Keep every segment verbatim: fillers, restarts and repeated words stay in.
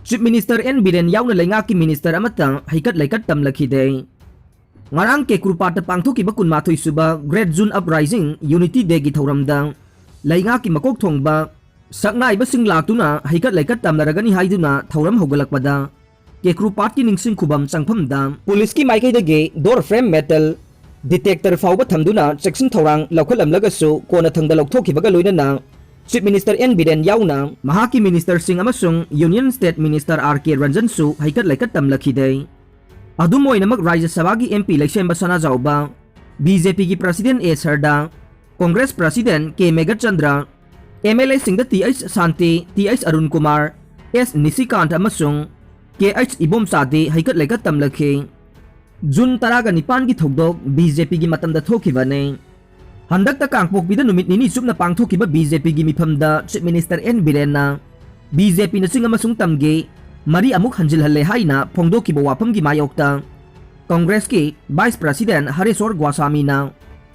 Chief Minister N Biren ꯌꯥꯎꯅ ꯂꯩꯉꯥꯛꯀꯤ minister ꯑꯃꯠꯇ ꯍꯩꯀꯠ ꯂꯩꯀꯠ ꯇꯝꯂꯈꯤꯗꯦ꯫ ꯉꯔꯥꯡ ꯀꯦꯀ꯭ꯔꯨꯄꯥꯠꯇ ꯄꯥꯡꯊꯣꯛꯈꯤꯕ ꯀꯨꯟꯃꯥꯊꯣꯏ ꯁꯨꯕ Great June Uprising Unity Dayꯒꯤ ꯊꯧꯔꯝꯗ ꯂꯩꯉꯥꯛꯀꯤ ꯃꯀꯣꯛ ꯊꯣꯡꯕ ꯁꯛꯅꯥꯏꯕꯁꯤꯡ ꯂꯥꯛꯇꯨꯅ ꯍꯩꯀꯠ ꯂꯩꯀꯠ ꯇꯝꯅꯔꯒꯅꯤ ꯍꯥꯏꯗꯨꯅ ꯊꯧꯔꯝ ꯍꯧꯒꯠꯂꯛꯄꯗ ꯀꯦꯀ꯭ꯔꯨꯄꯥꯠꯀꯤ ꯅꯤꯡꯁꯤꯡ ꯈꯨꯕꯝ ꯆꯪꯐꯝꯗ policeꯀꯤ ꯃꯥꯏꯀꯩꯗꯒꯤ door frame metal detector ꯐꯥꯎꯕ ꯊꯝꯗꯨꯅ ꯆꯦꯛꯁꯤꯟ ꯊꯧꯔꯥꯡ ꯂꯧꯈꯠꯂꯝꯂꯒꯁꯨ ꯀꯣꯟꯅꯊꯪꯗ ꯂꯧꯊꯣꯛꯈꯤꯕꯒ ꯂꯣꯏꯅꯅ Chief Minister N ꯕꯤꯔꯦꯟ ꯌꯥꯎꯅ ꯃꯍꯥꯛꯀꯤ ministerꯁꯤꯡ ꯑꯃꯁꯨꯡ Union State Minister R K ꯔꯟꯖꯟꯁꯨ ꯍꯩꯀꯠ ꯂꯩꯀꯠ ꯇꯝꯂꯛꯈꯤꯗꯦ꯫ ꯑꯗꯨꯝ ꯑꯣꯏꯅꯃꯛ ꯔꯥꯖ꯭ꯌ ꯁꯚꯥꯒꯤ M P ꯂꯩꯁꯦꯝꯕ Sanajaoba, B J Pꯒꯤ President A ꯁꯔꯗꯥ, Congress President K Meghachandra, M L Aꯁꯤꯡꯗ T H Shanti, T H Arun Kumar, S ꯅꯤꯁꯤꯀꯥꯟꯊ ꯑꯃꯁꯨꯡ K H ꯏꯕꯣꯝꯆꯥꯗꯤ ꯍꯩꯀꯠ ꯂꯩꯀꯠ ꯇꯝꯂꯛꯈꯤ꯫ ꯖꯨꯟ ꯇꯔꯥꯒ ꯅꯤꯄꯥꯟꯒꯤ ꯊꯧꯗꯣꯛ B J Pꯒꯤ ꯃꯇꯝꯗ ꯊꯣꯛꯈꯤꯕꯅꯤ꯫ ꯍꯟꯗꯛꯇ ꯀꯥꯡꯄꯣꯛꯄꯤꯗ ꯅꯨꯃꯤꯠ ꯅꯤꯅꯤ ꯆꯨꯞꯅ ꯄꯥꯡꯊꯣꯛꯈꯤꯕ B J Pꯒꯤ ꯃꯤꯐꯝꯗ Chief Minister N ꯕꯤꯔꯦꯟꯅ B J Pꯅ ꯆꯤꯡ ꯑꯃꯁꯨꯡ ꯇꯝꯒꯤ ꯃꯔꯤ ꯑꯃꯨꯛ ꯍꯟꯖꯤꯜꯍꯜꯂꯦ ꯍꯥꯏꯅ ꯐꯣꯡꯗꯣꯛꯈꯤꯕ ꯋꯥꯐꯝꯒꯤ ꯃꯥꯌꯣꯛꯇ Congressꯀꯤ Vice President ꯍꯔꯦꯁꯣꯔ ꯒꯣꯁꯥꯃꯤꯅ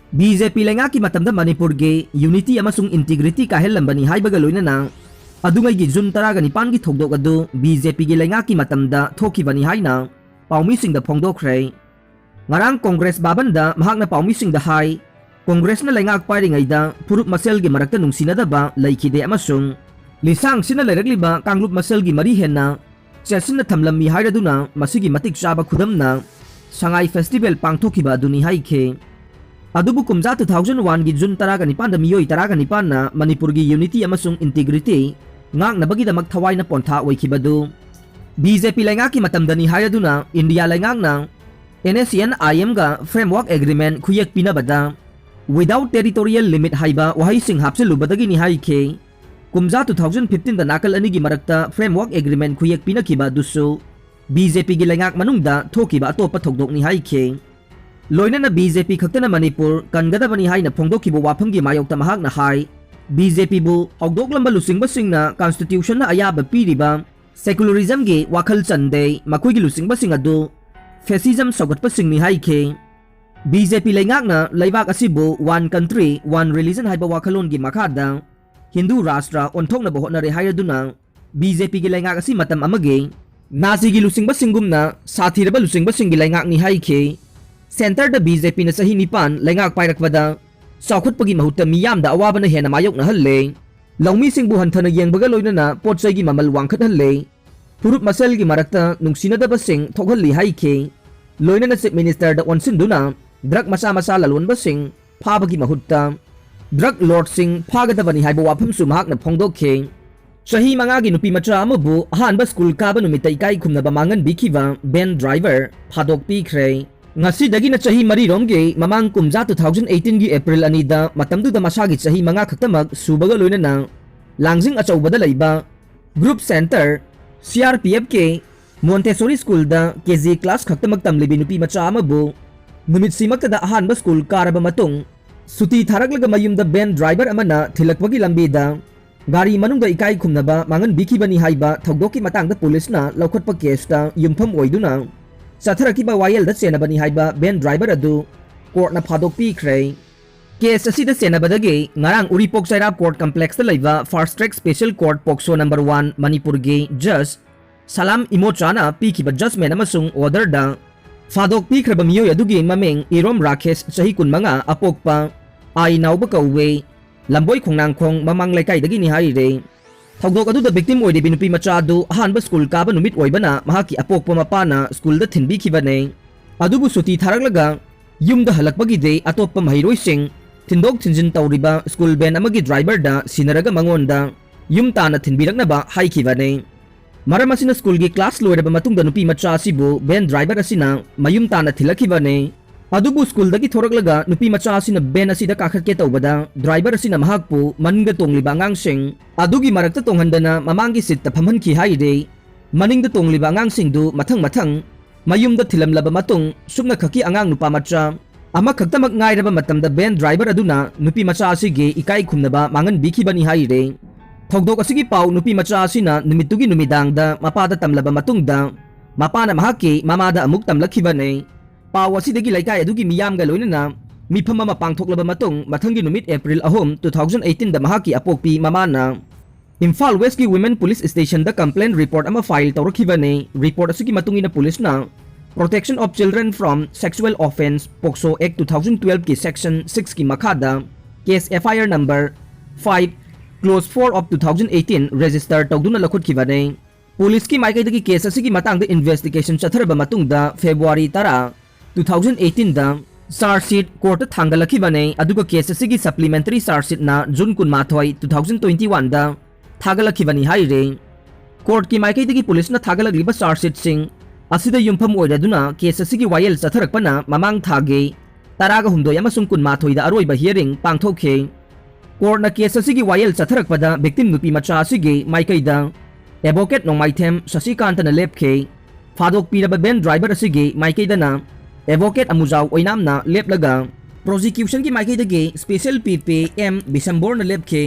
B J P ꯂꯩꯉꯥꯛꯀꯤ ꯃꯇꯝꯗ ꯃꯅꯤꯄꯨꯔꯒꯤ unity ꯑꯃꯁꯨꯡ integrity ꯀꯥꯏꯍꯜꯂꯝꯕꯅꯤ ꯍꯥꯏꯕꯒ ꯂꯣꯏꯅꯅ ꯑꯗꯨꯉꯩꯒꯤ ꯖꯨꯟ ꯇꯔꯥꯒ ꯅꯤꯄꯥꯟꯒꯤ ꯊꯧꯗꯣꯛ ꯑꯗꯨ B J Pꯒꯤ ꯂꯩꯉꯥꯛꯀꯤ ꯃꯇꯝꯗ ꯊꯣꯛꯈꯤꯕꯅꯤ ꯍꯥꯏꯅ ꯄꯥꯎꯃꯤꯁꯤꯡꯗ ꯐꯣꯡꯗꯣꯛꯈ꯭ꯔꯦ꯫ ꯉꯔꯥꯡ Congress ꯚꯥꯕꯟꯗ ꯃꯍꯥꯛꯅ ꯄꯥꯎꯃꯤꯁꯤꯡꯗ ꯍꯥꯏ, Congressꯅ ꯂꯩꯉꯥꯛ ꯄꯥꯏꯔꯤꯉꯩꯗ ꯐꯨꯔꯨꯞ ꯃꯁꯦꯜꯒꯤ ꯃꯔꯛꯇ ꯅꯨꯡꯁꯤꯅꯗꯕ ꯂꯩꯈꯤꯗꯦ ꯑꯃꯁꯨꯡ ꯂꯤꯁꯥꯡꯁꯤꯟꯅ ꯂꯩꯔꯛꯂꯤꯕ ꯀꯥꯡꯂꯨꯞ ꯃꯁꯦꯜꯒꯤ ꯃꯔꯤ ꯍꯦꯟꯅ ꯆꯦꯠꯁꯤꯟꯅ ꯊꯝꯂꯝꯃꯤ ꯍꯥꯏꯔꯗꯨꯅ ꯃꯁꯤꯒꯤ ꯃꯇꯤꯛ ꯆꯥꯕ ꯈꯨꯗꯝꯅ ꯁꯉꯥꯏ festival ꯄꯥꯡꯊꯣꯛꯈꯤꯕ ꯑꯗꯨꯅꯤ ꯍꯥꯏꯈꯤ꯫ ꯑꯗꯨꯕꯨ ꯀꯨꯝꯖꯥ two thousand oneꯒꯤ ꯖꯨꯟ ꯇꯔꯥꯒ ꯅꯤꯄꯥꯟꯗ ꯃꯤꯑꯣꯏ ꯇꯔꯥꯒ ꯅꯤꯄꯥꯟꯅ ꯃꯅꯤꯄꯨꯔꯒꯤ unity ꯑꯃꯁꯨꯡ integrity ꯉꯥꯛꯅꯕꯒꯤꯗꯃꯛ ꯊꯋꯥꯏꯅ ꯄꯣꯟꯊꯥ ꯑꯣꯏꯈꯤꯕꯗꯨ B J P ꯂꯩꯉꯥꯛꯀꯤ ꯃꯇꯝꯗꯅꯤ ꯍꯥꯏꯔꯗꯨꯅ ꯏꯟꯗꯤꯌꯥ ꯂꯩꯉꯥꯛꯅ N S C N I Mꯒ Framework Agreement ꯈꯨꯌꯦꯛ ꯄꯤꯅꯕꯗ without territorial limit ꯍꯥꯏꯕ ꯋꯥꯍꯩꯁꯤꯡ ꯍꯥꯞꯆꯤꯜꯂꯨꯕꯗꯒꯤꯅꯤ ꯍꯥꯏꯈꯤ꯫ ꯀꯨꯝꯖꯥ two thousand fifteenꯗ ꯅꯥꯀꯜ ꯑꯅꯤꯒꯤ ꯃꯔꯛꯇ Framework Agreement ꯈꯨꯌꯦꯛ ꯄꯤꯅꯈꯤꯕ ꯑꯗꯨꯁꯨ B J Pꯒꯤ ꯂꯩꯉꯥꯛ ꯃꯅꯨꯡꯗ ꯊꯣꯛꯈꯤꯕ ꯑꯇꯣꯞꯄ ꯊꯧꯗꯣꯛꯅꯤ ꯍꯥꯏꯈꯤ꯫ ꯂꯣꯏꯅꯅ B J P ꯈꯛꯇꯅ ꯃꯅꯤꯄꯨꯔ ꯀꯟꯒꯗꯕꯅꯤ ꯍꯥꯏꯅ ꯐꯣꯡꯗꯣꯛꯈꯤꯕ ꯋꯥꯐꯝꯒꯤ ꯃꯥꯌꯣꯛꯇ ꯃꯍꯥꯛꯅ ꯍꯥꯏ, B J Pꯕꯨ ꯍꯧꯗꯣꯛꯂꯝꯕ ꯂꯨꯆꯤꯡꯕꯁꯤꯡꯅ Constitutionꯅ ꯑꯌꯥꯕ ꯄꯤꯔꯤꯕ secularismꯒꯤ ꯋꯥꯈꯜ ꯆꯟꯗꯦ, ꯃꯈꯣꯏꯒꯤ ꯂꯨꯆꯤꯡꯕꯁꯤꯡ ꯑꯗꯨ fascism ꯁꯧꯒꯠꯄꯁꯤꯡꯅꯤ ꯍꯥꯏꯈꯤ꯫ B J P ꯂꯩꯉꯥꯛꯅ ꯂꯩꯕꯥꯛ ꯑꯁꯤꯕꯨ One Country, One Religion ꯍꯥꯏꯕ ꯋꯥꯈꯜꯂꯣꯟꯒꯤ ꯃꯈꯥꯗ ꯍꯤꯟꯗꯨ ꯔꯥꯁꯇ꯭ꯔ ꯑꯣꯟꯊꯣꯛꯅꯕ ꯍꯣꯠꯅꯔꯦ ꯍꯥꯏꯔꯗꯨꯅ ꯕꯤ ꯖꯦ ꯄꯤꯒꯤ ꯂꯩꯉꯥꯛ ꯑꯁꯤ ꯃꯇꯝ ꯑꯃꯒꯤ ꯅꯥꯖꯤꯒꯤ ꯂꯨꯆꯤꯡꯕꯁꯤꯡꯒꯨꯝꯅ ꯁꯥꯊꯤꯔꯕ ꯂꯨꯆꯤꯡꯕꯁꯤꯡꯒꯤ ꯂꯩꯉꯥꯛꯅꯤ ꯍꯥꯏꯈꯤ꯫ ꯁꯦꯟꯇꯔꯗ ꯕꯤ ꯖꯦ ꯄꯤꯅ ꯆꯍꯤ ꯅꯤꯄꯥꯟ ꯂꯩꯉꯥꯛ ꯄꯥꯏꯔꯛꯄꯗ ꯆꯥꯎꯈꯠꯄꯒꯤ ꯃꯍꯨꯠꯇ ꯃꯤꯌꯥꯝꯗ ꯑꯋꯥꯕꯅ ꯍꯦꯟꯅ ꯃꯥꯌꯣꯛꯅꯍꯜꯂꯦ꯫ ꯂꯧꯃꯤꯁꯤꯡꯕꯨ ꯍꯟꯊꯅ ꯌꯦꯡꯕꯒ ꯂꯣꯏꯅꯅ ꯄꯣꯠ ꯆꯩꯒꯤ ꯃꯃꯜ ꯋꯥꯡꯈꯠꯍꯜꯂꯦ꯫ ꯐꯨꯔꯨꯞ ꯃꯁꯦꯜꯒꯤ ꯃꯔꯛꯇ ꯅꯨꯡꯁꯤꯅꯗꯕꯁꯤꯡ ꯊꯣꯛꯍꯜꯂꯤ ꯍꯥꯏꯈꯤ꯫ ꯂꯣꯏꯅꯅ ꯆꯤꯐ ꯃꯤꯅꯤꯁꯇꯔꯗ ꯑꯣꯟꯁꯤꯟꯗꯨꯅ ꯗ꯭ꯔꯒ ꯃꯆꯥ ꯃꯆꯥ ꯂꯂꯣꯟꯕꯁꯤꯡ ꯐꯥꯕꯒꯤ ꯃꯍꯨꯠꯇ ꯗ꯭ꯔꯒ ꯂꯣꯔꯗꯁꯤꯡ ꯐꯥꯒꯗꯕꯅꯤ ꯍꯥꯏꯕ ꯋꯥꯐꯝꯁꯨ ꯃꯍꯥꯛꯅ ꯐꯣꯡꯗꯣꯛꯈꯤ꯫ ꯆꯍꯤ ꯃꯉꯥꯒꯤ ꯅꯨꯄꯤ ꯃꯆꯥ ꯑꯃꯕꯨ ꯑꯍꯥꯟꯕ ꯁ꯭ꯀꯨꯜ ꯀꯥꯕ ꯅꯨꯃꯤꯠꯇ ꯏꯀꯥꯏ ꯈꯨꯝꯅꯕ ꯃꯥꯡꯍꯟꯕꯤꯈꯤꯕ ꯚꯦꯟ ꯗ꯭ꯔꯥꯏꯚꯔ ꯐꯥꯗꯣꯛꯄꯤꯈ꯭ꯔꯦ꯫ ꯉꯁꯤꯗꯒꯤꯅ ꯆꯍꯤ ꯃꯔꯤꯔꯣꯝꯒꯤ ꯃꯃꯥꯡ ꯀꯨꯝꯖꯥ two thousand eighteenꯒꯤ April ꯑꯅꯤꯗ ꯃꯇꯝꯗꯨꯗ ꯃꯁꯥꯒꯤ ꯆꯍꯤ ꯃꯉꯥ ꯈꯛꯇꯃꯛ ꯁꯨꯕꯒ ꯂꯣꯏꯅꯅ ꯂꯥꯡꯖꯤꯡ ꯑꯆꯧꯕꯗ ꯂꯩꯕ group center, C R P ꯑꯦꯐꯀꯤ ꯃꯣꯟꯇꯦꯁꯣꯔꯤ ꯁ꯭ꯀꯨꯜꯗ ꯀꯦ ꯖꯤ ꯀ꯭ꯂꯥꯁ ꯈꯛꯇꯃꯛ ꯇꯝꯂꯤꯕꯤ ꯅꯨꯄꯤ ꯃꯆꯥ ꯑꯃꯕꯨ ꯅꯨꯃꯤꯠꯁꯤꯃꯛꯇꯗ ꯑꯍꯥꯟꯕ ꯁ꯭ꯀꯨꯜ ꯀꯥꯔꯕ ꯃꯇꯨꯡ ꯁꯨꯇꯤ ꯊꯥꯔꯛꯂꯒ ꯃꯌꯨꯝꯗ ꯚꯦꯟ ꯗ꯭ꯔꯥꯏꯚꯔ ꯑꯃꯅ ꯊꯤꯜꯂꯛꯄꯒꯤ ꯂꯝꯕꯤꯗ ꯒꯥꯔꯤ ꯃꯅꯨꯡꯗ ꯏꯀꯥꯏ ꯈꯨꯝꯅꯕ ꯃꯥꯡꯍꯟꯕꯤꯈꯤꯕꯅꯤ ꯍꯥꯏꯕ ꯊꯧꯗꯣꯛꯀꯤ ꯃꯇꯥꯡꯗ ꯄꯨꯂꯤꯁꯅ ꯂꯧꯈꯠꯄ ꯀꯦꯁꯇ ꯌꯨꯝꯐꯝ ꯑꯣꯏꯗꯨꯅ ꯆꯠꯊꯔꯛꯈꯤꯕ ꯋꯥꯌꯦꯜꯗ ꯆꯦꯟꯅꯕꯅꯤ ꯍꯥꯏꯕ ꯚꯦꯟ ꯗ꯭ꯔꯥꯏꯚꯔ ꯑꯗꯨ ꯀꯣꯔꯠꯅ ꯐꯥꯗꯣꯛꯄꯤꯈ꯭ꯔꯦ꯫ ꯀꯦꯁ ꯑꯁꯤꯗ ꯆꯦꯟꯅꯕꯗꯒꯤ ꯉꯔꯥꯡ ꯎꯔꯤꯄꯣꯛ ꯆꯩꯔꯥꯞ ꯀꯣꯔꯠ ꯀꯝꯄ꯭ꯂꯦꯛꯁꯇ ꯂꯩꯕ fast track special court POCSO number one ꯃꯅꯤꯄꯨꯔꯒꯤ ꯖꯖ ꯁꯂꯥꯝ ꯏꯃꯣꯆꯥꯅ ꯄꯤꯈꯤꯕ ꯖꯖꯃꯦꯟ ꯑꯃꯁꯨꯡ ꯑꯣꯔꯗꯔꯗ ꯐꯥꯗꯣꯛꯄꯤꯈ꯭ꯔꯕ ꯃꯤꯑꯣꯏ ꯑꯗꯨꯒꯤ ꯃꯃꯤꯡ ꯏꯔꯣꯝ ꯔꯥꯀꯦꯁ, ꯆꯍꯤ ꯀꯨꯟꯃꯉꯥ, ꯑꯄꯣꯛꯄ ꯑꯥꯏ ꯅꯥꯎꯕ ꯀꯧꯋꯦ꯫ ꯂꯝꯕꯣꯏ ꯈꯣꯡꯅꯥꯡꯈꯣꯡ ꯃꯃꯥꯡ ꯂꯩꯀꯥꯏꯗꯒꯤꯅꯤ ꯍꯥꯏꯔꯦ꯫ ꯊꯧꯗꯣꯛ ꯑꯗꯨꯗ ꯚꯤꯛꯇꯤꯝ ꯑꯣꯏꯔꯤꯕꯤ ꯅꯨꯄꯤ ꯃꯆꯥ ꯑꯗꯨ ꯑꯍꯥꯟꯕ ꯁ꯭ꯀꯨꯜ ꯀꯥꯕ ꯅꯨꯃꯤꯠ ꯑꯣꯏꯕꯅ ꯃꯍꯥꯛꯀꯤ ꯑꯄꯣꯛꯄ ꯃꯄꯥꯅ ꯁ꯭ꯀꯨꯜꯗ ꯊꯤꯟꯕꯤꯈꯤꯕꯅꯦ꯫ ꯑꯗꯨꯕꯨ ꯁꯨꯇꯤ ꯊꯥꯔꯛꯂꯒ ꯌꯨꯝꯗ ꯍꯜꯂꯛꯄꯒꯤꯗꯤ ꯑꯇꯣꯞꯄ ꯃꯍꯩꯔꯣꯏꯁꯤꯡ ꯊꯤꯟꯗꯣꯛ ꯊꯤꯟꯖꯤꯟ ꯇꯧꯔꯤꯕ ꯁ꯭ꯀꯨꯜ ꯚꯦꯟ ꯑꯃꯒꯤ ꯗ꯭ꯔꯥꯏꯚꯔꯗ ꯁꯤꯟꯅꯔꯒ ꯃꯉꯣꯟꯗ ꯌꯨꯝ ꯇꯥꯟꯅ ꯊꯤꯟꯕꯤꯔꯛꯅꯕ ꯍꯥꯏꯈꯤꯕꯅꯤ꯫ ꯃꯔꯝ ꯑꯁꯤꯅ ꯁ꯭ꯀꯨꯜꯒꯤ ꯀ꯭ꯂꯥꯁ ꯂꯣꯏꯔꯕ ꯃꯇꯨꯡꯗ ꯅꯨꯄꯤ ꯃꯆꯥ ꯑꯁꯤꯕꯨ ꯚꯦꯟ ꯗ꯭ꯔꯥꯏꯚꯔ ꯑꯁꯤꯅ ꯃꯌꯨꯝ ꯇꯥꯟꯅ ꯊꯤꯜꯂꯛꯈꯤꯕꯅꯤ꯫ ꯑꯗꯨꯕꯨ ꯁ꯭ꯀꯨꯜꯗꯒꯤ ꯊꯣꯔꯛꯂꯒ ꯅꯨꯄꯤ ꯃꯆꯥ ꯑꯁꯤꯅ ꯚꯦꯟ ꯑꯁꯤꯗ ꯀꯥꯈꯠꯀꯦ ꯇꯧꯕꯗ ꯗ꯭ꯔꯥꯏꯚꯔ ꯑꯁꯤꯅ ꯃꯍꯥꯛꯄꯨ ꯃꯅꯤꯡꯗ ꯇꯣꯡꯂꯤꯕ ꯑꯉꯥꯡꯁꯤꯡ ꯑꯗꯨꯒꯤ ꯃꯔꯛꯇ ꯇꯣꯡꯍꯟꯗꯅ ꯃꯃꯥꯡꯒꯤ ꯁꯤꯠꯇ ꯐꯝꯍꯟꯈꯤ ꯍꯥꯏꯔꯤ꯫ ꯃꯅꯤꯡꯗ ꯇꯣꯡꯂꯤꯕ ꯑꯉꯥꯡꯁꯤꯡꯗꯨ ꯃꯊꯪ ꯃꯊꯪ ꯃꯌꯨꯝꯗ ꯊꯤꯜꯂꯝꯂꯕ ꯃꯇꯨꯡ ꯁꯨꯞꯅꯈꯛꯀꯤ ꯑꯉꯥꯡ ꯅꯨꯄꯥ ꯃꯆꯥ ꯑꯃꯈꯛꯇꯃꯛ ꯉꯥꯏꯔꯕ ꯃꯇꯝꯗ ꯚꯦꯟ ꯗ꯭ꯔꯥꯏꯚꯔ ꯑꯗꯨꯅ ꯅꯨꯄꯤ ꯃꯆꯥ ꯑꯁꯤꯒꯤ ꯏꯀꯥꯏ ꯈꯨꯝꯅꯕ ꯃꯥꯡꯍꯟꯕꯤꯈꯤꯕꯅꯤ ꯍꯥꯏꯔꯤ꯫ ꯊꯧꯗꯣꯛ ꯑꯁꯤꯒꯤ ꯄꯥꯎ ꯅꯨꯄꯤ ꯃꯆꯥ ꯑꯁꯤꯅ ꯅꯨꯃꯤꯠꯇꯨꯒꯤ ꯅꯨꯃꯤꯗꯥꯡꯗ ꯃꯄꯥꯗ ꯇꯝꯂꯕ ꯃꯇꯨꯡꯗ ꯃꯄꯥꯅ ꯃꯍꯥꯛꯀꯤ ꯃꯃꯥꯗ ꯑꯃꯨꯛ ꯇꯝꯂꯛꯈꯤꯕꯅꯤ꯫ ꯄꯥꯎ ꯑꯁꯤꯗꯒꯤ ꯂꯩꯀꯥꯏ ꯑꯗꯨꯒꯤ ꯃꯤꯌꯥꯝꯒ ꯂꯣꯏꯅꯅ ꯃꯤꯐꯝ ꯑꯃ ꯄꯥꯡꯊꯣꯛꯂꯕ ꯃꯇꯨꯡ ꯃꯊꯪꯒꯤ ꯅꯨꯃꯤꯠ April ꯑꯍꯨꯝ, two thousand eighteenꯗ ꯃꯍꯥꯛꯀꯤ ꯑꯄꯣꯛꯄꯤ ꯃꯃꯥꯅ ꯏꯝꯐꯥꯜ ꯋꯦꯁꯀꯤ Women Police Stationꯗ complaint report ꯑꯃ file ꯇꯧꯔꯛꯈꯤꯕꯅꯤ꯫ Report ꯑꯁꯤꯒꯤ ꯃꯇꯨꯡ ꯏꯟꯅ ꯄꯨꯂꯤꯁꯅ Protection of Children from Sexual Offence, POCSO Act two thousand twelveꯀꯤ section sixꯀꯤ ꯃꯈꯥꯗ case F I R number five, clause four of two thousand eighteen register ꯇꯧꯗꯨꯅ ꯂꯧꯈꯠꯈꯤꯕꯅꯤ꯫ ꯄꯨꯂꯤꯁꯀꯤ ꯃꯥꯏꯀꯩꯗꯒꯤ case ꯑꯁꯤꯒꯤ ꯃꯇꯥꯡꯗ investigation ꯆꯠꯊꯔꯕ ꯃꯇꯨꯡꯗ February ꯇꯔꯥ, two thousand eighteenꯗ charge sheet courtꯇ ꯊꯥꯡꯒꯠꯂꯛꯈꯤꯕꯅꯤ꯫ ꯑꯗꯨꯒ case ꯑꯁꯤꯒꯤ supplementary charge sheetꯅ June ꯀꯨꯟꯃꯥꯊꯣꯏ, two thousand twenty-oneꯗ ꯊꯥꯒꯠꯂꯛꯈꯤꯕꯅꯤ ꯍꯥꯏꯔꯤ꯫ Courtꯀꯤ ꯃꯥꯏꯀꯩꯗꯒꯤ ꯄꯨꯂꯤꯁꯅ ꯊꯥꯒꯠꯂꯛꯂꯤꯕ charge sheetꯁꯤꯡ ꯑꯁꯤꯗ ꯌꯨꯝꯐꯝ ꯑꯣꯏꯔꯗꯨꯅ case ꯑꯁꯤꯒꯤ ꯋꯥꯌꯦꯜ ꯆꯠꯊꯔꯛꯄꯅ ꯃꯃꯥꯡ ꯊꯥꯒꯤ ꯇꯔꯥꯒ ꯍꯨꯝꯗꯣꯏ ꯑꯃꯁꯨꯡ ꯀꯨꯟꯃꯥꯊꯣꯏꯗ ꯑꯔꯣꯏꯕ hearing ꯄꯥꯡꯊꯣꯛꯈꯤ꯫ Courtꯅ case ꯑꯁꯤꯒꯤ ꯋꯥꯌꯦꯜ ꯆꯠꯊꯔꯛꯄꯗ victim ꯅꯨꯄꯤ ꯃꯆꯥ ꯑꯁꯤꯒꯤ ꯃꯥꯏꯀꯩꯗ advocate ꯅꯣꯡꯃꯥꯏꯊꯦꯝ ꯁꯁꯤꯀꯥꯟꯇꯅ ꯂꯦꯞꯈꯤ꯫ ꯐꯥꯗꯣꯛꯄꯤꯔꯕ van driver ꯑꯁꯤꯒꯤ ꯃꯥꯏꯀꯩꯗꯅ advocate ꯑꯃꯨꯖꯥꯎ ꯑꯣꯏꯅꯥꯝꯅ ꯂꯦꯞꯂꯒ prosecutionꯒꯤ ꯃꯥꯏꯀꯩꯗꯒꯤ special P P M ꯕꯤꯁꯝꯕꯣꯔꯅ ꯂꯦꯞꯈꯤ꯫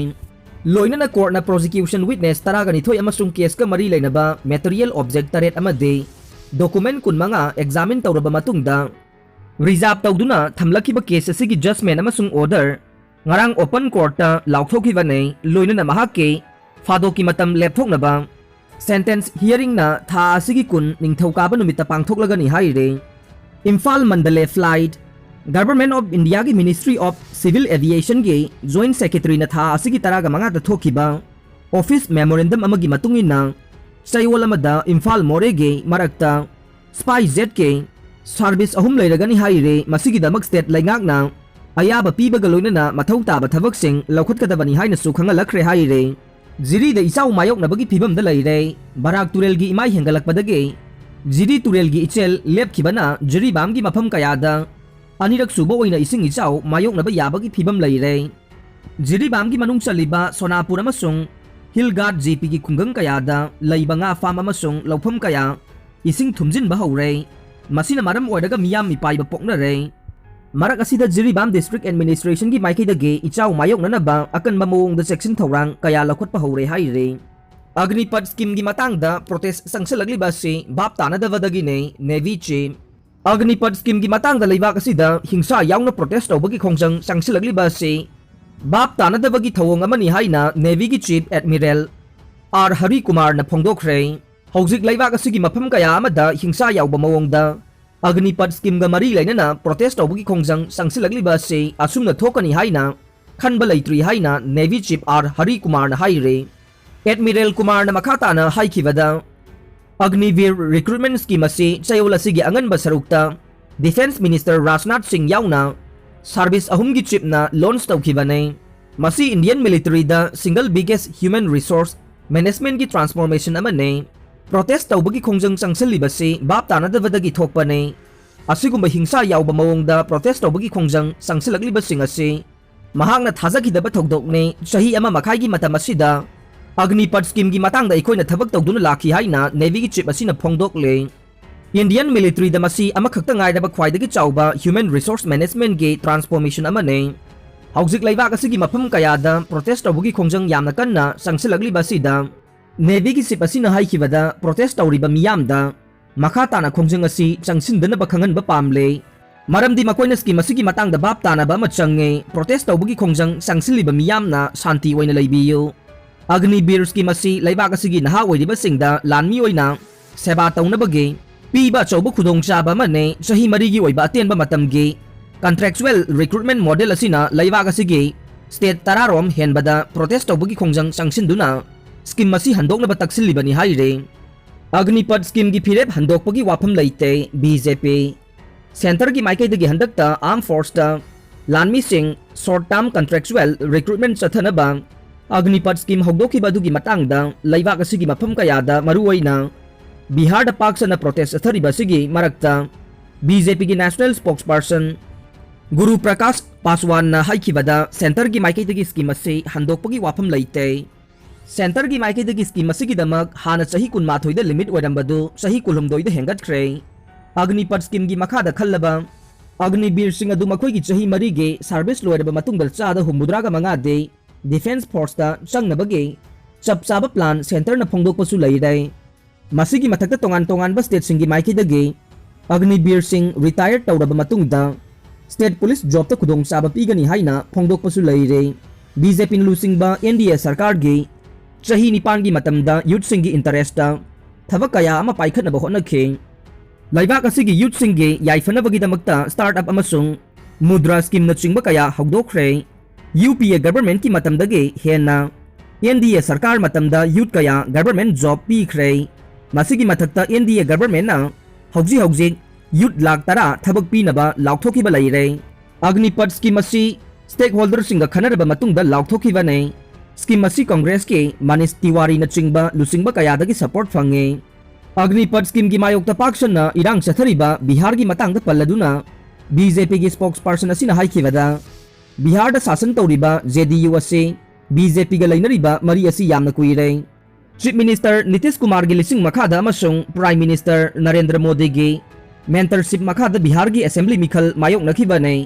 ꯂꯣꯏꯅꯅ courtꯅ prosecution witness ꯇꯔꯥꯒ ꯅꯤꯊꯣꯏ ꯑꯃꯁꯨꯡ caseꯀ ꯃꯔꯤ ꯂꯩꯅꯕ material object ꯇꯔꯦꯠ ꯑꯃꯗꯤ document ꯀꯨꯟꯃꯉꯥ examine ꯇꯧꯔꯕ ꯃꯇꯨꯡꯗ reserve ꯇꯧꯗꯨꯅ ꯊꯝꯂꯛꯈꯤꯕ case ꯑꯁꯤꯒꯤ judgment ꯑꯃꯁꯨꯡ order ꯉꯔꯥꯡ open courtꯇ ꯂꯥꯎꯊꯣꯛꯈꯤꯕꯅꯤ꯫ ꯂꯣꯏꯅꯅ ꯃꯍꯥꯛꯀꯤ ꯐꯥꯗꯣꯛꯀꯤ ꯃꯇꯝ ꯂꯦꯞꯊꯣꯛꯅꯕ sentence hearingꯅ ꯊꯥ ꯑꯁꯤꯒꯤ ꯀꯨꯟ ꯅꯤꯡꯊꯧꯀꯥꯕ ꯅꯨꯃꯤꯠꯇ ꯄꯥꯡꯊꯣꯛꯂꯒꯅꯤ ꯍꯥꯏꯔꯤ꯫ Imphal Mandalay flight꯫ Government of Indiaꯒꯤ Ministry of Civil Aviationꯒꯤ Joint Secretaryꯅ ꯊꯥ ꯑꯁꯤꯒꯤ ꯇꯔꯥꯒ ꯃꯉꯥꯗ ꯊꯣꯛꯈꯤꯕ office memorandum ꯑꯃꯒꯤ ꯃꯇꯨꯡ ꯏꯟꯅ ꯆꯌꯣꯜ ꯑꯃꯗ ꯏꯝꯐꯥꯜ ꯃꯣꯔꯦꯒꯤ ꯃꯔꯛꯇ SpiceJetꯀꯤ service ꯑꯍꯨꯝ ꯂꯩꯔꯒꯅꯤ ꯍꯥꯏꯔꯤ꯫ ꯃꯁꯤꯒꯤꯗꯃꯛ state ꯂꯩꯉꯥꯛꯅ ꯑꯌꯥꯕ ꯄꯤꯕꯒ ꯂꯣꯏꯅꯅ ꯃꯊꯧ ꯇꯥꯕ ꯊꯕꯛꯁꯤꯡ ꯂꯧꯈꯠꯀꯗꯕꯅꯤ ꯍꯥꯏꯅꯁꯨ ꯈꯪꯍꯜꯂꯛꯈ꯭ꯔꯦ ꯍꯥꯏꯔꯤ꯫ ꯖꯤꯔꯤꯗ ꯏꯆꯥꯎ ꯃꯥꯌꯣꯛꯅꯕꯒꯤ ꯐꯤꯕꯝꯗ ꯂꯩꯔꯦ꯫ ꯕꯔꯥꯛ ꯇꯨꯔꯦꯜꯒꯤ ꯏꯃꯥꯏ ꯍꯦꯟꯒꯠꯂꯛꯄꯗꯒꯤ ꯖꯤꯔꯤ ꯇꯨꯔꯦꯜꯒꯤ ꯏꯆꯦꯜ ꯂꯦꯞꯈꯤꯕꯅ ꯖꯤꯔꯤꯕꯥꯝꯒꯤ ꯃꯐꯝ ꯀꯌꯥꯗ ꯑꯅꯤꯔꯛ ꯁꯨꯕ ꯑꯣꯏꯅ ꯏꯁꯤꯡ ꯏꯆꯥꯎ ꯃꯥꯌꯣꯛꯅꯕ ꯌꯥꯕꯒꯤ ꯐꯤꯕꯝ ꯂꯩꯔꯦ꯫ ꯖꯤꯔꯤꯕꯥꯝꯒꯤ ꯃꯅꯨꯡ ꯆꯜꯂꯤꯕ ꯁꯣꯅꯥꯄꯨꯔ ꯑꯃꯁꯨꯡ ꯍꯤꯜ ꯒꯥꯔꯗ ꯖꯦ ꯄꯤꯒꯤ ꯈꯨꯡꯒꯪ ꯀꯌꯥꯗ ꯂꯩꯕ ꯉꯥ farm ꯑꯃꯁꯨꯡ ꯂꯧꯐꯝ ꯀꯌꯥ ꯏꯁꯤꯡ ꯊꯨꯝꯖꯤꯟꯕ ꯍꯧꯔꯦ꯫ ꯃꯁꯤꯅ ꯃꯔꯝ ꯑꯣꯏꯔꯒ ꯃꯤꯌꯥꯝ ꯃꯤꯄꯥꯏꯕ ꯄꯣꯛꯅꯔꯦ꯫ ꯃꯔꯛ ꯑꯁꯤꯗ ꯖꯤꯔꯤꯕꯥꯝ district administrationꯒꯤ ꯃꯥꯏꯀꯩꯗꯒꯤ ꯏꯆꯥꯎ ꯃꯥꯌꯣꯛꯅꯅꯕ ꯑꯀꯟꯕ ꯃꯑꯣꯡꯗ ꯆꯦꯛꯁꯤꯟ ꯊꯧꯔꯥꯡ ꯀꯌꯥ ꯂꯧꯈꯠꯄ ꯍꯧꯔꯦ ꯍꯥꯏꯔꯤ꯫ ꯑꯒꯅꯤꯄꯠ schemeꯒꯤ ꯃꯇꯥꯡꯗ protest ꯆꯪꯁꯤꯜꯂꯛꯂꯤꯕ ꯑꯁꯤ ꯚꯥꯞ ꯇꯥꯅꯗꯕꯗꯒꯤꯅꯤ, Navy chief꯫ ꯑꯒꯅꯤꯄꯠ schemeꯒꯤ ꯃꯇꯥꯡꯗ ꯂꯩꯕꯥꯛ ꯑꯁꯤꯗ ꯍꯤꯡꯁꯥ ꯌꯥꯎꯅ protest ꯇꯧꯕꯒꯤ ꯈꯣꯡꯖꯪ ꯆꯪꯁꯤꯜꯂꯛꯂꯤꯕ ꯑꯁꯤ ꯚꯥꯞ ꯇꯥꯅꯗꯕꯒꯤ ꯊꯧꯑꯣꯡ ꯑꯃꯅꯤ ꯍꯥꯏꯅ ꯅꯦꯚꯤꯒꯤ ꯆꯤꯐ ꯑꯦꯗꯃꯤꯔꯦꯜ ꯑꯥꯔ ꯍꯔꯤ ꯀꯨꯃꯥꯔꯅ ꯐꯣꯡꯗꯣꯛꯈ꯭ꯔꯦ꯫ ꯍꯧꯖꯤꯛ ꯂꯩꯕꯥꯛ ꯑꯁꯤꯒꯤ ꯃꯐꯝ ꯀꯌꯥ ꯑꯃꯗ ꯍꯤꯡꯁꯥ ꯌꯥꯎꯕ ꯃꯑꯣꯡꯗ ꯑꯒꯅꯤꯄꯠ ꯁ꯭ꯀꯤꯝꯒ ꯃꯔꯤ ꯂꯩꯅꯅ ꯄ꯭ꯔꯣꯇꯦꯁ ꯇꯧꯕꯒꯤ ꯈꯣꯡꯖꯪ ꯆꯪꯁꯤꯜꯂꯛꯂꯤꯕ ꯑꯁꯤ ꯑꯁꯨꯝꯅ ꯊꯣꯛꯀꯅꯤ ꯍꯥꯏꯅ ꯈꯟꯕ ꯂꯩꯇ꯭ꯔꯤ ꯍꯥꯏꯅ ꯅꯦꯚꯤ ꯆꯤꯐ ꯑꯥꯔ ꯍꯔꯤ ꯀꯨꯃꯥꯔꯅ ꯍꯥꯏꯔꯦ꯫ ꯑꯦꯗꯃꯤꯔꯦꯜ ꯀꯨꯃꯥꯔꯅ ꯃꯈꯥ ꯇꯥꯅ ꯍꯥꯏꯈꯤꯕꯗ, ꯑꯒꯅꯤꯚꯤꯔ ꯔꯤꯀ꯭ꯔꯨꯠꯃꯦꯟ ꯁ꯭ꯀꯤꯝ ꯑꯁꯤ ꯆꯌꯣꯜ ꯑꯁꯤꯒꯤ ꯑꯉꯟꯕ ꯁꯔꯨꯛꯇ ꯗꯤꯐꯦꯟꯁ ꯃꯤꯅꯤꯁꯇꯔ ꯔꯥꯖꯅꯥꯊ ꯁꯤꯡ ꯌꯥꯎꯅ ꯁꯥꯔꯚꯤꯁ ꯑꯍꯨꯝꯒꯤ ꯆꯤꯐꯅ ꯂꯣꯟꯆ ꯇꯧꯈꯤꯕꯅꯤ꯫ ꯃꯁꯤ ꯏꯟꯗꯤꯌꯟ ꯃꯤꯂꯤꯇꯔꯤꯗ ꯁꯤꯡꯒꯜ ꯕꯤꯒꯦꯁ ꯍ꯭ꯌꯨꯃꯦꯟ ꯔꯤꯁꯣꯔꯁ ꯃꯦꯅꯦꯖꯃꯦꯟꯒꯤ ꯇ꯭ꯔꯥꯟꯁꯐꯣꯔꯃꯦꯁꯟ ꯑꯃꯅꯤ꯫ ꯄ꯭ꯔꯣꯇꯦꯁ ꯇꯧꯕꯒꯤ ꯈꯣꯡꯖꯪ ꯆꯪꯁꯤꯜꯂꯤꯕꯁꯤ ꯚꯥꯞ ꯇꯥꯅꯗꯕꯗꯒꯤ ꯊꯣꯛꯄꯅꯤ꯫ ꯑꯁꯤꯒꯨꯝꯕ ꯍꯤꯡꯁꯥ ꯌꯥꯎꯕ ꯃꯑꯣꯡꯗ ꯄ꯭ꯔꯣꯇꯦꯁ ꯇꯧꯕꯒꯤ ꯈꯣꯡꯖꯪ ꯆꯪꯁꯤꯜꯂꯛꯂꯤꯕꯁꯤꯡ ꯑꯁꯤ ꯃꯍꯥꯛꯅ ꯊꯥꯖꯈꯤꯗꯕ ꯊꯧꯗꯣꯛꯅꯤ꯫ ꯆꯍꯤ ꯑꯃ ꯃꯈꯥꯏꯒꯤ ꯃꯇꯝ ꯑꯁꯤꯗ ꯑꯒꯅꯤꯄꯠ ꯁ꯭ꯀꯤꯝꯒꯤ ꯃꯇꯥꯡꯗ ꯑꯩꯈꯣꯏꯅ ꯊꯕꯛ ꯇꯧꯗꯨꯅ ꯂꯥꯛꯈꯤ ꯍꯥꯏꯅ ꯅꯦꯚꯤꯒꯤ ꯆꯤꯐ ꯑꯁꯤꯅ ꯐꯣꯡꯗꯣꯛꯂꯦ꯫ ꯏꯟꯗꯤꯌꯟ ꯃꯤꯂꯤꯇꯔꯤꯗ ꯃꯁꯤ ꯑꯃꯈꯛꯇ ꯉꯥꯏꯔꯕ ꯈ꯭ꯋꯥꯏꯗꯒꯤ ꯆꯥꯎꯕ ꯍ꯭ꯌꯨꯃꯦꯟ ꯔꯤꯁꯣꯔꯁ ꯃꯦꯅꯦꯖꯃꯦꯟꯒꯤ ꯇ꯭ꯔꯥꯟꯁꯐꯣꯔꯃꯦꯁꯟ ꯑꯃꯅꯤ꯫ ꯍꯧꯖꯤꯛ ꯂꯩꯕꯥꯛ ꯑꯁꯤꯒꯤ ꯃꯐꯝ ꯀꯌꯥꯗ ꯄ꯭ꯔꯣꯇꯦꯁ ꯇꯧꯕꯒꯤ ꯈꯣꯡꯖꯪ ꯌꯥꯝꯅ ꯀꯟꯅ ꯆꯪꯁꯤꯜꯂꯛꯂꯤꯕ ꯑꯁꯤꯗ ꯅꯦꯚꯤꯒꯤ ꯆꯤꯐ ꯑꯁꯤꯅ ꯍꯥꯏꯈꯤꯕꯗ, ꯄ꯭ꯔꯣꯇꯦꯁ ꯇꯧꯔꯤꯕ ꯃꯤꯌꯥꯝꯗ ꯃꯈꯥ ꯇꯥꯅ ꯈꯣꯡꯖꯪ ꯑꯁꯤ ꯆꯪꯁꯤꯟꯗꯅꯕ ꯈꯪꯍꯟꯕ ꯄꯥꯝꯂꯦ꯫ ꯃꯔꯝꯗꯤ ꯃꯈꯣꯏꯅ ꯁ꯭ꯀꯤꯝ ꯑꯁꯤꯒꯤ ꯃꯇꯥꯡꯗ ꯚꯥꯞ ꯇꯥꯅꯕ ꯑꯃ ꯆꯪꯉꯦ꯫ ꯄ꯭ꯔꯣꯇꯦꯁ ꯇꯧꯕꯒꯤ ꯈꯣꯡꯖꯪ ꯆꯪꯁꯤꯜꯂꯤꯕ ꯃꯤꯌꯥꯝꯅ ꯁꯥꯟꯇꯤ ꯑꯣꯏꯅ ꯂꯩꯕꯤꯌꯨ꯫ ꯑꯒꯅꯤꯕꯤꯔ ꯁ꯭ꯀꯤꯝ ꯑꯁꯤ ꯂꯩꯕꯥꯛ ꯑꯁꯤꯒꯤ ꯅꯍꯥ ꯑꯣꯏꯔꯤꯕꯁꯤꯡꯗ ꯂꯥꯟꯃꯤ ꯑꯣꯏꯅ ꯁꯦꯕꯥ ꯇꯧꯅꯕꯒꯤ ꯄꯤꯕ ꯑꯆꯧꯕ ꯈꯨꯗꯣꯡꯆꯥꯕ ꯑꯃꯅꯤ꯫ ꯆꯍꯤ ꯃꯔꯤꯒꯤ ꯑꯣꯏꯕ ꯑꯇꯦꯟꯕ ꯃꯇꯝꯒꯤ ꯀꯟꯇ꯭ꯔꯦꯛꯆꯨꯑꯦꯜ ꯔꯤꯀ꯭ꯔꯨꯠꯃꯦꯟ ꯃꯣꯗꯦꯜ ꯑꯁꯤꯅ ꯂꯩꯕꯥꯛ ꯑꯁꯤꯒꯤ ꯁ꯭ꯇꯦꯠ ꯇꯔꯥꯔꯣꯝ ꯍꯦꯟꯕꯗ ꯄ꯭ꯔꯣꯇꯦꯁ ꯇꯧꯕꯒꯤ ꯈꯣꯡꯖꯪ ꯆꯪꯁꯤꯟꯗꯨꯅ ꯁ꯭ꯀꯤꯝ ꯑꯁꯤ ꯍꯟꯗꯣꯛꯅꯕ ꯇꯛꯁꯤꯜꯂꯤꯕꯅꯤ ꯍꯥꯏꯔꯤ꯫ ꯑꯒꯅꯤꯄꯠ ꯁ꯭ꯀꯤꯝꯒꯤ ꯐꯤꯔꯦꯞ ꯍꯟꯗꯣꯛꯄꯒꯤ ꯋꯥꯐꯝ ꯂꯩꯇꯦ꯫ ꯕꯤ ꯖꯦ ꯄꯤ ꯁꯦꯟꯇꯔꯒꯤ ꯃꯥꯏꯀꯩꯗꯒꯤ ꯍꯟꯗꯛꯇ ꯑꯥꯔꯝ ꯐꯣꯔꯁꯇ ꯂꯥꯟꯃꯤꯁꯤꯡ ꯁꯣꯔꯠ ꯇꯥꯔꯝ ꯀꯟꯇ꯭ꯔꯦꯛꯆꯨꯑꯦꯜ ꯔꯤꯀ꯭ꯔꯨꯠꯃꯦꯟ ꯆꯠꯊꯅꯕ ꯑꯒꯅꯤꯄꯠ ꯁ꯭ꯀꯤꯝ ꯍꯧꯗꯣꯛꯈꯤꯕ ꯑꯗꯨꯒꯤ ꯃꯇꯥꯡꯗ ꯂꯩꯕꯥꯛ ꯑꯁꯤꯒꯤ ꯃꯐꯝ ꯀꯌꯥꯗ, ꯃꯔꯨꯑꯣꯏꯅ ꯕꯤꯍꯥꯔꯗ ꯄꯥꯛ ꯁꯟꯅ ꯄ꯭ꯔꯣꯇꯦꯁ ꯆꯠꯊꯔꯤꯕ ꯑꯁꯤꯒꯤ ꯃꯔꯛꯇ ꯕꯤ ꯖꯦ ꯄꯤꯒꯤ ꯅꯦꯁꯅꯦꯜ ꯁ꯭ꯄꯣꯛꯁꯄꯔꯁꯟ ꯒꯨꯔꯨ ꯄ꯭ꯔꯀꯥꯁ ꯄꯥꯁꯋꯥꯟꯅ ꯍꯥꯏꯈꯤꯕꯗ, ꯁꯦꯟꯇꯔꯒꯤ ꯃꯥꯏꯀꯩꯗꯒꯤ ꯁ꯭ꯀꯤꯝ ꯑꯁꯤ ꯍꯟꯗꯣꯛꯄꯒꯤ ꯋꯥꯐꯝ ꯂꯩꯇꯦ꯫ ꯁꯦꯟꯇꯔꯒꯤ ꯃꯥꯏꯀꯩꯗꯒꯤ ꯁ꯭ꯀꯤꯝ ꯑꯁꯤꯒꯤꯗꯃꯛ ꯍꯥꯟꯅ ꯆꯍꯤ ꯀꯨꯟꯃꯥꯊꯣꯏꯗ ꯂꯤꯃꯤꯠ ꯑꯣꯏꯔꯝꯕꯗꯨ ꯆꯍꯤ ꯀꯨꯟꯍꯨꯝꯗꯣꯏꯗ ꯍꯦꯟꯒꯠꯈ꯭ꯔꯦ꯫ ꯑꯒꯅꯤꯄꯠ ꯁ꯭ꯀꯤꯝꯒꯤ ꯃꯈꯥꯗ ꯈꯜꯂꯕ ꯑꯒꯅꯤꯕꯤꯔꯁꯤꯡ ꯑꯗꯨ ꯃꯈꯣꯏꯒꯤ ꯆꯍꯤ ꯃꯔꯤꯒꯤ ꯁꯥꯔꯚꯤꯁ ꯂꯣꯏꯔꯕ ꯃꯇꯨꯡꯗ ꯆꯥꯗ ꯍꯨꯝꯐꯨꯇꯔꯥꯒ ꯃꯉꯥꯗꯤ ꯗꯤꯐꯦꯟꯁ ꯐꯣꯔꯁꯇ ꯆꯪꯅꯕꯒꯤ ꯆꯞ ꯆꯥꯕ ꯄ꯭ꯂꯥꯟ ꯁꯦꯟꯇꯔꯅ ꯐꯣꯡꯗꯣꯛꯄꯁꯨ ꯂꯩꯔꯦ꯫ ꯃꯁꯤꯒꯤ ꯃꯊꯛꯇ ꯇꯣꯉꯥꯟ ꯇꯣꯉꯥꯟꯕ ꯁ꯭ꯇꯦꯠꯁꯤꯡꯒꯤ ꯃꯥꯏꯀꯩꯗꯒꯤ ꯑꯒꯅꯤꯕꯤꯔꯁꯤꯡ ꯔꯤꯇꯥꯌꯔ ꯇꯧꯔꯕ ꯃꯇꯨꯡꯗ state police jobꯇ ꯈꯨꯗꯣꯡꯆꯥꯕ ꯄꯤꯒꯅꯤ ꯍꯥꯏꯅ ꯐꯣꯡꯗꯣꯛꯄꯁꯨ ꯂꯩꯔꯦ꯫ ꯕꯤ ꯖꯦ ꯄꯤꯅ ꯂꯨꯆꯤꯡꯕ ꯑꯦꯟ ꯗꯤ ꯑꯦ ꯁꯔꯀꯥꯔꯒꯤ ꯆꯍꯤ ꯅꯤꯄꯥꯟꯒꯤ ꯃꯇꯝꯗ youthꯁꯤꯡꯒꯤ interestꯇ ꯊꯕꯛ ꯀꯌꯥ ꯑꯃ ꯄꯥꯏꯈꯠꯅꯕ ꯍꯣꯠꯅꯈꯤ꯫ ꯂꯩꯕꯥꯛ ꯑꯁꯤꯒꯤ youthꯁꯤꯡꯒꯤ ꯌꯥꯏꯐꯅꯕꯒꯤꯗꯃꯛꯇ startup ꯑꯃꯁꯨꯡ ꯃꯨꯗ꯭ꯔꯥ schemeꯅꯆꯤꯡꯕ ꯀꯌꯥ ꯍꯧꯗꯣꯛꯈ꯭ꯔꯦ꯫ ꯌꯨ ꯄꯤ ꯑꯦ governmentꯀꯤ ꯃꯇꯝꯗꯒꯤ ꯍꯦꯟꯅ ꯑꯦꯟ ꯗꯤ ꯑꯦ ꯁꯔꯀꯥꯔ ꯃꯇꯝꯗ youth ꯀꯌꯥ government job ꯄꯤꯈ꯭ꯔꯦ꯫ ꯃꯁꯤꯒꯤ ꯃꯊꯛꯇ ꯑꯦꯟ ꯗꯤ ꯑꯦ governmentꯅ ꯍꯧꯖꯤꯛ ꯍꯧꯖꯤꯛ youth ꯂꯥꯈ ꯇꯔꯥ ꯊꯕꯛ ꯄꯤꯅꯕ ꯂꯥꯎꯊꯣꯛꯈꯤꯕ ꯂꯩꯔꯦ꯫ ꯑꯒꯅꯤꯄꯊ scheme ꯑꯁꯤ stakeholderꯁꯤꯡꯒ ꯈꯟꯅꯔꯕ ꯃꯇꯨꯡꯗ ꯂꯥꯎꯊꯣꯛꯈꯤꯕꯅꯤ꯫ Scheme ꯑꯁꯤ ꯀꯪꯒ꯭ꯔꯦꯁꯀꯤ ꯃꯅꯤꯁ ꯇꯤꯋꯥꯔꯤꯅꯆꯤꯡꯕ ꯂꯨꯆꯤꯡꯕ ꯀꯌꯥꯗꯒꯤ support ꯐꯪꯉꯤ꯫ ꯑꯒꯅꯤꯄꯊ schemeꯒꯤ ꯃꯥꯌꯣꯛꯇ ꯄꯥꯛ ꯁꯟꯅ ꯏꯔꯥꯡ ꯆꯠꯊꯔꯤꯕ ꯕꯤꯍꯥꯔꯒꯤ ꯃꯇꯥꯡꯗ ꯄꯜꯂꯗꯨꯅ ꯕꯤ ꯖꯦ ꯄꯤꯒꯤ spokespersonꯅ ꯍꯥꯏꯈꯤꯕꯗ, ꯕꯤꯍꯥꯔꯗ ꯁꯥꯁꯟ ꯇꯧꯔꯤꯕ ꯖꯦ ꯗꯤ ꯌꯨ ꯑꯁꯤ ꯕꯤ ꯖꯦ ꯄꯤꯒ ꯂꯩꯅꯔꯤꯕ ꯃꯔꯤ ꯑꯁꯤ ꯌꯥꯝꯅ ꯀꯨꯏꯔꯦ꯫ Chief Minister ꯅꯤꯇꯤꯁ ꯀꯨꯃꯥꯔꯒꯤ ꯂꯤꯆꯤꯡ ꯃꯈꯥꯗ ꯑꯃꯁꯨꯡ Prime Minister ꯅꯔꯦꯟꯗ꯭ꯔ ꯃꯣꯗꯤꯒꯤ mentorship ꯃꯈꯥꯗ ꯕꯤꯍꯥꯔꯒꯤ assembly ꯃꯤꯈꯜ ꯃꯥꯌꯣꯛꯅꯈꯤꯕꯅꯤ꯫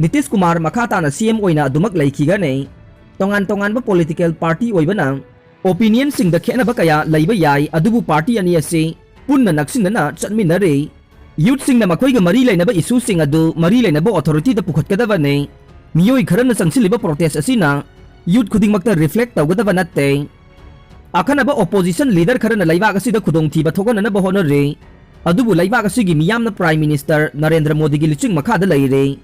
ꯅꯤꯇꯤꯁ ꯀꯨꯃꯥꯔ ꯃꯈꯥ ꯇꯥꯅ ꯁꯤ ꯑꯦꯝ ꯑꯣꯏꯅ ꯑꯗꯨꯃꯛ ꯂꯩꯈꯤꯒꯅꯤ꯫ ꯇꯣꯉꯥꯟ ꯇꯣꯉꯥꯟꯕ political party ꯑꯣꯏꯕꯅ opinionꯁꯤꯡꯗ ꯈꯦꯠꯅꯕ ꯀꯌꯥ ꯂꯩꯕ ꯌꯥꯏ, ꯑꯗꯨꯕꯨ party ꯑꯅꯤ ꯑꯁꯤ ꯄꯨꯟꯅ ꯅꯛꯁꯤꯟꯅꯅ ꯆꯠꯃꯤꯟꯅꯔꯤ꯫ Youthꯁꯤꯡꯅ ꯃꯈꯣꯏꯒ ꯃꯔꯤ ꯂꯩꯅꯕ issueꯁꯤꯡ ꯑꯗꯨ ꯃꯔꯤ ꯂꯩꯅꯕ authorityꯗ ꯄꯨꯈꯠꯀꯗꯕꯅꯤ꯫ ꯃꯤꯑꯣꯏ ꯈꯔꯅ ꯆꯪꯁꯤꯜꯂꯤꯕ protest ꯑꯁꯤꯅ youth ꯈꯨꯗꯤꯡꯃꯛꯇ reflect ꯇꯧꯒꯗꯕ ꯅꯠꯇꯦ꯫ ꯑꯈꯟꯅꯕ opposition leader ꯈꯔꯅ ꯂꯩꯕꯥꯛ ꯑꯁꯤꯗ ꯈꯨꯗꯣꯡꯊꯤꯕ ꯊꯣꯛꯍꯟꯅꯅꯕ ꯍꯣꯠꯅꯔꯤ꯫ ꯑꯗꯨꯕꯨ ꯂꯩꯕꯥꯛ ꯑꯁꯤꯒꯤ ꯃꯤꯌꯥꯝꯅ Prime Minister ꯅꯔꯦꯟꯗ꯭ꯔ ꯃꯣꯗꯤꯒꯤ ꯂꯨꯆꯤꯡ ꯃꯈꯥꯗ ꯂꯩꯔꯤ꯫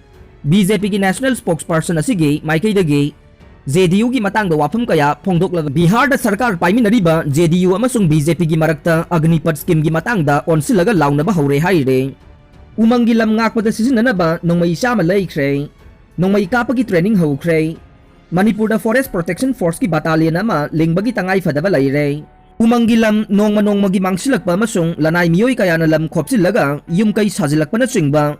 ꯕꯤ ꯖꯦ ꯄꯤꯒꯤ national spokesperson ꯑꯁꯤꯒꯤ ꯃꯥꯏꯀꯩꯗꯒꯤ ꯖꯦ ꯗꯤ ꯌꯨꯒꯤ ꯃꯇꯥꯡꯗ ꯋꯥꯐꯝ ꯀꯌꯥ ꯐꯣꯡꯗꯣꯛꯂꯒ ꯕꯤꯍꯥꯔꯗ ꯁꯔꯀꯥꯔ ꯄꯥꯏꯃꯤꯟꯅꯔꯤꯕ ꯖꯦ ꯗꯤ ꯌꯨ ꯑꯃꯁꯨꯡ ꯕꯤ ꯖꯦ ꯄꯤꯒꯤ ꯃꯔꯛꯇ ꯑꯒꯅꯤꯄꯊ schemeꯒꯤ ꯃꯇꯥꯡꯗ ꯑꯣꯟꯁꯤꯜꯂꯒ ꯂꯥꯎꯅꯕ ꯍꯧꯔꯦ ꯍꯥꯏꯔꯦ꯫ ꯎꯃꯪꯒꯤ ꯂꯝ ꯉꯥꯛꯄꯗ ꯁꯤꯖꯤꯟꯅꯅꯕ ꯅꯣꯡꯃꯩ ꯆꯥꯝꯃ ꯂꯩꯈ꯭ꯔꯦ꯫ ꯅꯣꯡꯃꯩ ꯀꯥꯞꯄꯒꯤ training ꯍꯧꯈ꯭ꯔꯦ꯫ ꯃꯅꯤꯄꯨꯔꯗ Forest Protection Forceꯀꯤ battalion ꯑꯃ ꯂꯤꯡꯕꯒꯤ ꯇꯉꯥꯏ ꯐꯗꯕ ꯂꯩꯔꯦ꯫ ꯎꯃꯪꯒꯤ ꯂꯝ ꯅꯣꯡꯃ ꯅꯣꯡꯃꯒꯤ ꯃꯥꯡꯁꯤꯜꯂꯛꯄ ꯑꯃꯁꯨꯡ ꯂꯅꯥꯏ ꯃꯤꯑꯣꯏ ꯀꯌꯥꯅ ꯂꯝ ꯈꯣꯞꯆꯤꯜꯂꯒ ꯌꯨꯝ ꯀꯩ ꯁꯥꯖꯤꯜꯂꯛꯄꯅꯆꯤꯡꯕ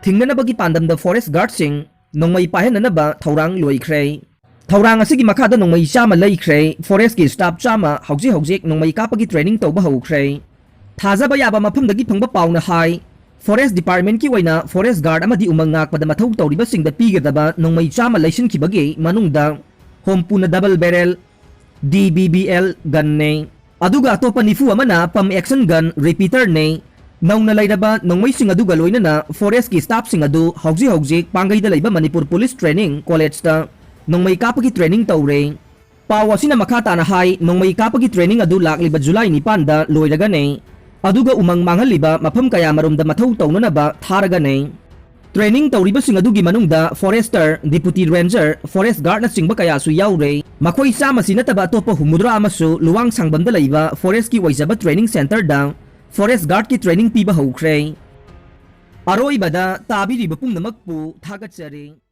ꯊꯤꯡꯅꯅꯕꯒꯤ ꯄꯥꯟꯗꯝꯗ forest guardꯁꯤꯡ ꯅꯣꯡꯃꯩ ꯄꯥꯏꯍꯟꯅꯅꯕ ꯊꯧꯔꯥꯡ ꯂꯣꯏꯈ꯭ꯔꯦ꯫ ꯊꯧꯔꯥꯡ ꯑꯁꯤꯒꯤ ꯃꯈꯥꯗ ꯅꯣꯡꯃꯩ ꯆꯥꯝꯃ ꯂꯩꯈ꯭ꯔꯦ꯫ Forestꯀꯤ staff ꯆꯥꯝꯃ ꯍꯧꯖꯤꯛ ꯍꯧꯖꯤꯛ ꯅꯣꯡꯃꯩ ꯀꯥꯞꯄꯒꯤ training ꯇꯧꯕ ꯍꯧꯈ꯭ꯔꯦ꯫ ꯊꯥꯖꯕ ꯌꯥꯕ ꯃꯐꯝꯗꯒꯤ ꯐꯪꯕ ꯄꯥꯎꯅ ꯍꯥꯏ, Forest Departmentꯀꯤ ꯑꯣꯏꯅ forest guard ꯑꯃꯗꯤ ꯎꯃꯪ ꯉꯥꯛꯄꯗ ꯃꯊꯧ ꯇꯧꯔꯤꯕꯁꯤꯡꯗ ꯄꯤꯒꯗꯕ ꯅꯣꯡꯃꯩ ꯆꯥꯝꯃ ꯂꯩꯁꯤꯟꯈꯤꯕꯒꯤ ꯃꯅꯨꯡꯗ ꯍꯣꯝꯄꯨꯅ double barrel D B B L gunꯅꯦ꯫ ꯑꯗꯨꯒ ꯑꯇꯣꯞꯄ ꯅꯤꯐꯨ ꯑꯃꯅ pump action gun, repeaterꯅꯦ꯫ ꯅꯧꯅ ꯂꯩꯔꯕ ꯅꯣꯡꯃꯩꯁꯤꯡ ꯑꯗꯨꯒ ꯂꯣꯏꯅꯅ forestꯀꯤ staffꯁꯤꯡ ꯑꯗꯨ ꯍꯧꯖꯤꯛ ꯍꯧꯖꯤꯛ ꯄꯥꯡꯒꯩꯗ ꯂꯩꯕ ꯃꯅꯤꯄꯨꯔ ꯄꯨꯂꯤꯁ ꯇ꯭ꯔꯦꯅꯤꯡ ꯀꯣꯂꯦꯖꯇ ꯅꯣꯡꯃꯩ ꯀꯥꯞꯄꯒꯤ ꯇ꯭ꯔꯦꯅꯤꯡ ꯇꯧꯔꯦ꯫ ꯄꯥꯎ ꯑꯁꯤꯅ ꯃꯈꯥ ꯇꯥꯅ ꯍꯥꯏ, ꯅꯣꯡꯃꯩ ꯀꯥꯞꯄꯒꯤ ꯇ꯭ꯔꯦꯅꯤꯡ ꯑꯗꯨ ꯂꯥꯛꯂꯤꯕ ꯖꯨꯂꯥꯏ ꯅꯤꯄꯥꯟꯗ ꯂꯣꯏꯔꯒꯅꯤ꯫ ꯑꯗꯨꯒ ꯎꯃꯪ ꯃꯥꯡꯍꯜꯂꯤꯕ ꯃꯐꯝ ꯀꯌꯥꯃꯔꯣꯝꯗ ꯃꯊꯧ ꯇꯧꯅꯅꯕ ꯊꯥꯔꯒꯅꯤ꯫ ꯇ꯭ꯔꯦꯅꯤꯡ ꯇꯧꯔꯤꯕꯁꯤꯡ ꯑꯗꯨꯒꯤ ꯃꯅꯨꯡꯗ ꯐꯣꯔꯦꯁꯇꯔ, ꯗꯤꯄꯨꯇꯤ ꯔꯦꯟꯖꯔ, ꯐꯣꯔꯦꯁ ꯒꯥꯔꯗꯅꯆꯤꯡꯕ ꯀꯌꯥꯁꯨ ꯌꯥꯎꯔꯦ꯫ ꯃꯈꯣꯏ ꯆꯥꯝꯃꯁꯤ ꯅꯠꯇꯕ ꯑꯇꯣꯞꯄ ꯍꯨꯝꯐꯨꯇꯔꯥ ꯑꯃꯁꯨ ꯂꯨꯋꯥꯡ ꯁꯥꯡꯕꯝꯗ ꯂꯩꯕ ꯐꯣꯔꯦꯁꯀꯤ ꯑꯣꯏꯖꯕ ꯇ꯭ꯔꯦꯅꯤꯡ ꯁꯦꯟꯇꯔꯗ ꯐꯣꯔꯦꯁ ꯒꯥꯔꯗꯀꯤ ꯇ꯭ꯔꯦꯅꯤꯡ ꯄꯤꯕ ꯍꯧꯈ꯭ꯔꯦ꯫ ꯑꯔꯣꯏꯕꯗ ꯇꯥꯕꯤꯔꯤꯕ ꯄꯨꯝꯅꯃꯛꯄꯨ ꯊꯥꯒꯠꯆꯔꯤ꯫